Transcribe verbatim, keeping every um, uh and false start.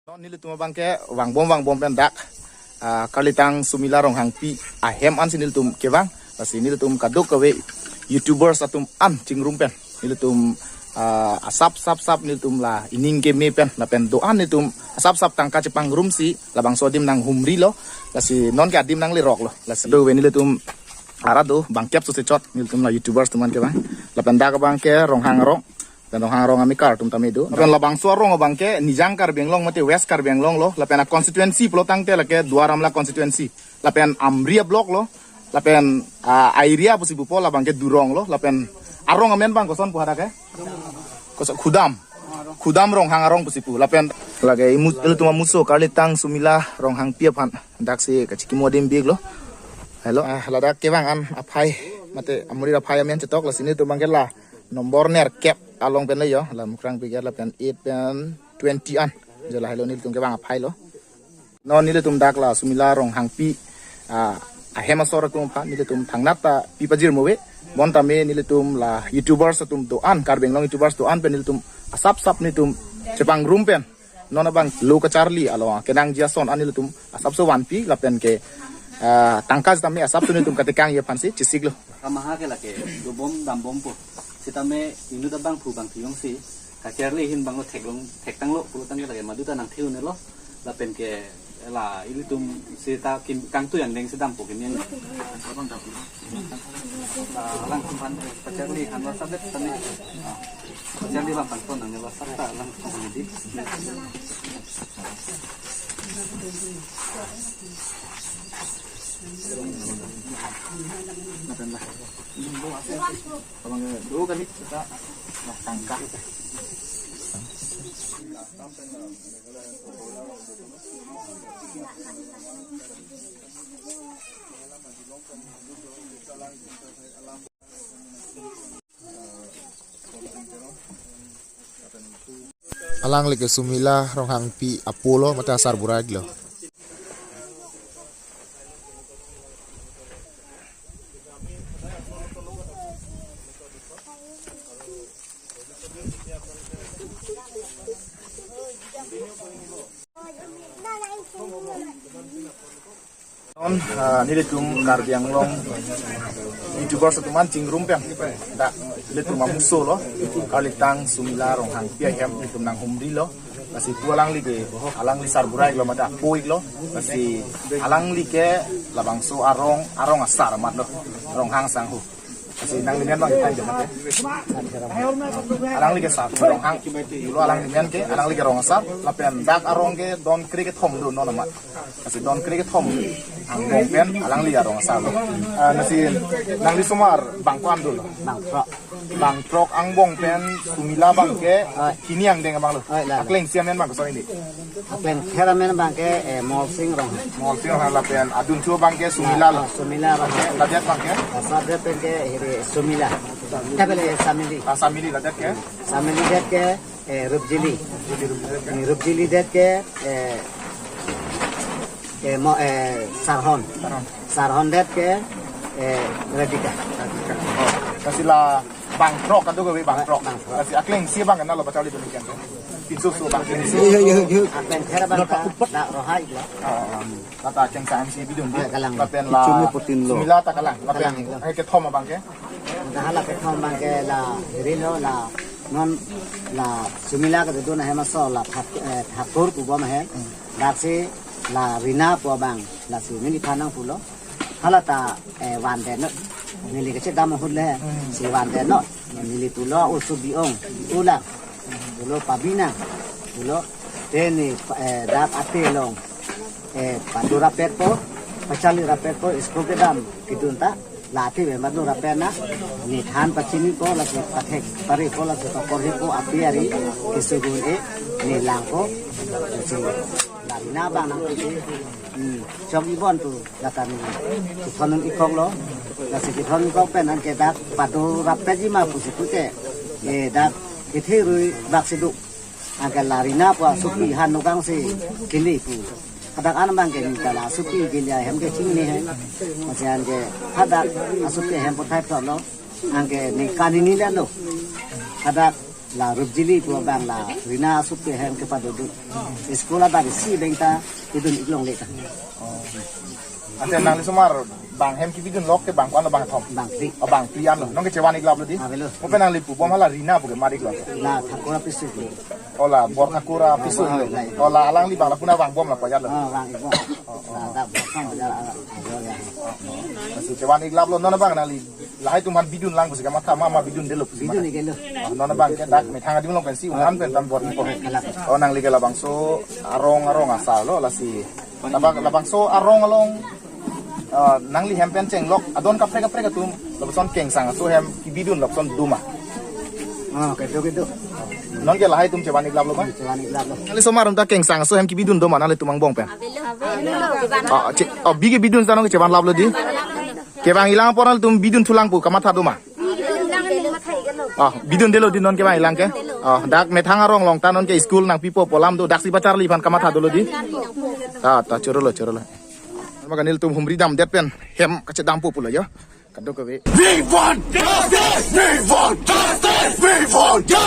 Non nelitum abangke vangbom vangbom pen dak, ah, Karlitang Sumila Ronghangpi ahem ansi nelitum kevang. Lasi nelitum kadokave YouTubers atum an chingrum pen nelitum, ah, asap sap sap nelitum la ining keme pen lapen do-an nelitum asap sap tangka chepangrumsi labangso adim nanghumrilo. Lasi nonke adim nangleroklo. Lasi do ave nelitum arado bangkep sose chot nelitum la YouTubers atum an kevang. Lapen dak abangke Ronghang arong. Lapen Ronghang arong amekar atum tame do. Lapen labangso arong abangke Nijang Karbi Anglong mate West Karbi Anglong lo. Lapen a-constituency pulo tangte lake Duar Amla constituency. Lapen Amri a-block lo. Lapen, ah, a-area pusi pupo labangke Durong lo. Lapen arong amen abang koson pu hadak ke? Koson Khudam. Khudam Ronghang arong pusi pu. Lapen lake imu-, ilitum amuso Karlitang Sumila Ronghangpi aphan daksi kachikimo adim biklo. Hello, ah, ladak kevang an aphai mate amurir aphai amen chetok. Lasi nelitum abangke la nombor nerkep along pen le yo, la Mukrang Piger lapen eight pen twenty an. Jo la helo nelitum kevang aphai lo. Non nelitum dak la Sumila Ronghangpi, ah, ahem asor atum aphan nelitum thangnat ta pi pajirmo ave. Bonta me nelitum la YouTubers atum do-an, Karbi Anglong YouTubers do-an pen nelitum asap sap nelitum chepangrum pen non abang lo kacharli along kenangji ason an nelitum asapso vanpi lapen ke, ah, tangka sitame asapso nelitum katekangji aphansi chesiklo. Kamaha ke lake dobom dambompo. Sitame inut abangphu bangphi jongsi kacharli ahin abanglo theklong thektanglo pulo tangte lake madu ta nangthe-unlo. Lapen ke la ilitum seta kim kangtui angdeng si dampo kimi. La alangtum aphan kacharli aphan la sabet tame. Kacharli abang pangton nang la sabta alangtum aphan di. Abang dua kali kita lah tangka. Alangli ke Sumila Ronghangpi apo lo mate asarbura iklo. Non, ah, nelitum Karbi Anglong YouTubers atum an chingrum pen dak nelitum amuso lo, Karlitang Sumila Ronghangpi ahem nelitum nanghumrilo. Lasi pu alangli ke, alangli sarbura iklo mate apo iklo. Lasi alangli ke labangso arong, arong asar amat lo, Ronghang sangho. Lasi nanglimen abang kita aja mate. Alangli ke sar, Ronghang. Dulu alangli men ke, alangli ke rong asar. Lapen dak arong ke don kre kethom do non amat. Lasi don kre kethom angbong pen alangli arong asar lo. Ah, lasi nangli osomar bang ko-an dolo? Bang throk. Bang throk angbong pen Sumila abangke, oi, hini angdeng abang lo. Oi, la, la. Akleng isi amen abang koson di? Aklengther amen abangke, eh, Molsing Ronghang. Molsing Ronghang lapen adunthu abangke Sumila lo. Ah, Sumila abangke. Ladet abangke? Ladet abangke hiri Sumila. Tabele Samili. Ah, Samili ladet ke? Samili det ke, eh, Rupjili. Rupjili det ke, eh, eh, mo, eh, Sarhon. Sarhon. Sarhon det ke, eh, Radhika. Oh, lasi la bang throk kadokave bang throk. Bang throk. Lasi akleng isi abang kenalo pacharli dun ikan ke? Pinso so bang akleng isi. Iya, iya, iya. Aklengther abang ta, dak Roha iklo. Oh, oh. Lata akleng sa M C bidun di. Oi, kalang. Lapen la Sumila ta kalang. Lapen, kalang iklo. Eh, kethom abangke? Dah la kethom abangke la hiri lo la non la Sumila kedodun ahem aso la Thak-, eh, Thakur pu bom ahem. Hmm. Daksi la Rina pu abang, lasi neliphan nangpulo. Hala ta, eh, vandet non. Neli kachedam ahut le, hmm, si vandet non. Neli pulo usu bi-ong, ulang. Pulo pabinang. Pulo te ne, eh, dak ate along, eh, pado rapetpo, pacharli rapetpo, school kedam kedun ta, la ate ave madu rapet na, ne than pachinipo, lasi pathek parepo, lasi pakorhepo, api ari keso gun-e, ne langpo, lasi la Rina abang nangpidi, hmm, chok ibon tu, lata ne kethon-un-ikok lo, lasi kethon-un-ikok pen anke dak pado rapetji ma pusi pute, eh, dak kethe rui bak si do. Anke la Rina pu asopi han nukang si kili pu. Hadak an abangke nita la asopi kili ahem ke chinine he. Masi anke hadak asopi ahem puthai thot lo. Anke ne kanini le lo. Hadak La Rupjili pu abang la Rina Asup ke hem kepadodun. School abang isi abang ta pidun ik longle ta. Ante nangli osomar bang hem kepidun lok ke bang ko-an lo, bang kethom? Bang phli. Oh, bang phli an lo. Non ke chevan ik lap lo dei. Avelo. Mo pen nangli pubom hala Rina pu ke mat ik lo? La Thakur apisu lo. Oh, la Borthakur apisu lo. Oh, la, la. Oh, la alangli bang la puna vangbom la ko ajat lo? Oh, vang ikbom. Oh, oh. La dak bosong ajat ala. Ajo ya. Lasi chevan ik lap lo, non abang nangli lahai atum aphan bidun lang pusi kamatha ma, ma bidundelo pusi? Bidun ma ikelo. Oh, non abang ke dak methang adim along pensi un-an pen tam bor-ipo. Kalang. Oh, nangli ke labangso arong arong asar lo, lasi. Labang, labangso arong along, ah, nangli hem pen chenglok adon kaprek kaprek atum lapuson Kengsang aso hem kebidun lapuson do ma? Ah, kedo kedo. Non ke lahai atum chevan ik lap lo ma? Chevan ik lap lo. Nangli osomar atum ta Kengsang aso hem kebidun do ma nanglitum angbong pen? Avelo. Oh, che-, oh, bi kebidun ta non ke chevan lap lo dei. Kevang ilang apor nanglitum bidun thulang pu kamatha do ma? Oh, bidundelo dei, non kevang ilang ke. Oh, dak methang arong along ta non ke school nangpipo pu alam do, daksi pacharli aphan kamatha dolo dei. Ta, ta, chorolo, chorolo. Maka nelitum humri damdet pen hem kachedampo pulo jo. Kadokave. We want justice! We want justice! We want justice!